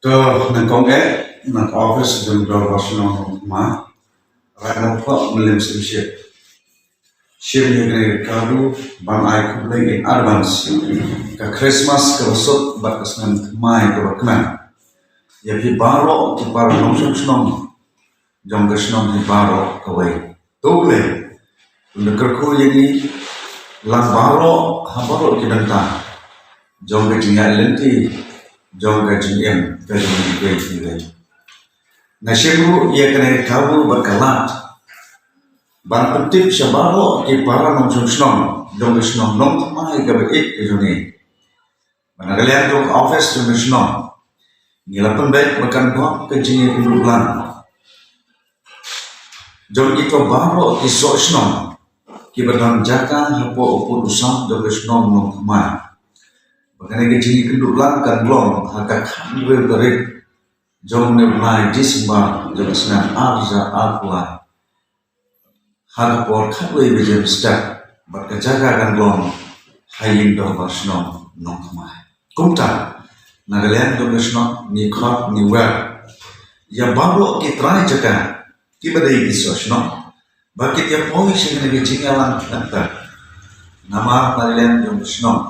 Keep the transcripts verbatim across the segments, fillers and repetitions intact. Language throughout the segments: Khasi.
To, nang kong eh, nang office jong Dorbar Shnong ma, rai nang pok melim sim ship. Shim ïa kane ka kabu ban ai khublei in advance ka Christmas kaba suk bad ka snem thymmai kaba kmen ïa phi baroh ki para nongshong shnong jong ka shnong hi baroh kawei. To Blei un da kyrkhu ïa ngi lang baroh ha baroh ki bynta jong ka jingïaid lynti, jong ka jingim ka jong ngi kiwei kiwei. Nga shim ruh ïa kane ka kabu bad ka lad ban pyntip sha baroh ki para nongshong shnong jong ka shnong Nongthymmai kaba ïeit ka jong ngi. Ba na ka liang jong ka office jong ka shnong ngi la pynbeit ba kan bok ka jingïakynduh lang jong kito baroh ki soh shnong kiba don jaka hapoh u pud u sam jong ka shnong Nongthymmai. Ba kane ka jingïakynduh lang kan long ha ka khathynriew tarik jong une u bnai December jong ka snem ar hajar arphew lai, ha ka por khatwei baje mynstep, bad ka jaka kan long ha ïing dorbar shnong Nongthymmai. Kumta na ka liang jong ka shnong ngi khot ngi wer ïa baroh ki trai jaka kiba dei ki soh shnong ba kin ïa poi sha kane ka jingïalang khlem pep. Namar na ka liang jong ka shnong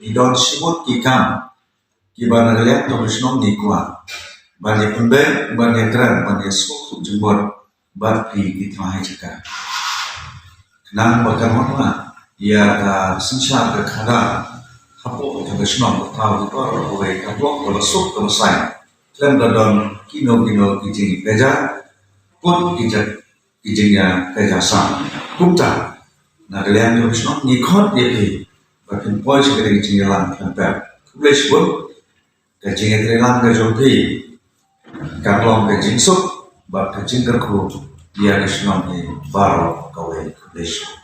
ngi don shibun ki kam kiba na ka liang jong ka shnong ngi kwah ban ïa pynbeit, ban ïa kren, ban ïa sngewthuh jingmut bad phi ki trai jaka. Khnang ba kan wanrah ïa ka synshar ka khadar hapoh jong ka shnong, ka thaw ka por kawei ka blok kaba suk kaba saiñ khlem da don kino kino ki jingïakajia, put ki jait ki jingïakajia sam. Kumta na ka liang jong ka shnong ngi khot ïa phi ba phin poi sha kane ka jingïalang khlem pep. Khublei shibun. Ka jingïatreilang ka jong phi kan long ka jingsuk bad ka jingkyrkhu ïa ka shnong hi baroh kawei. Khublei shibun.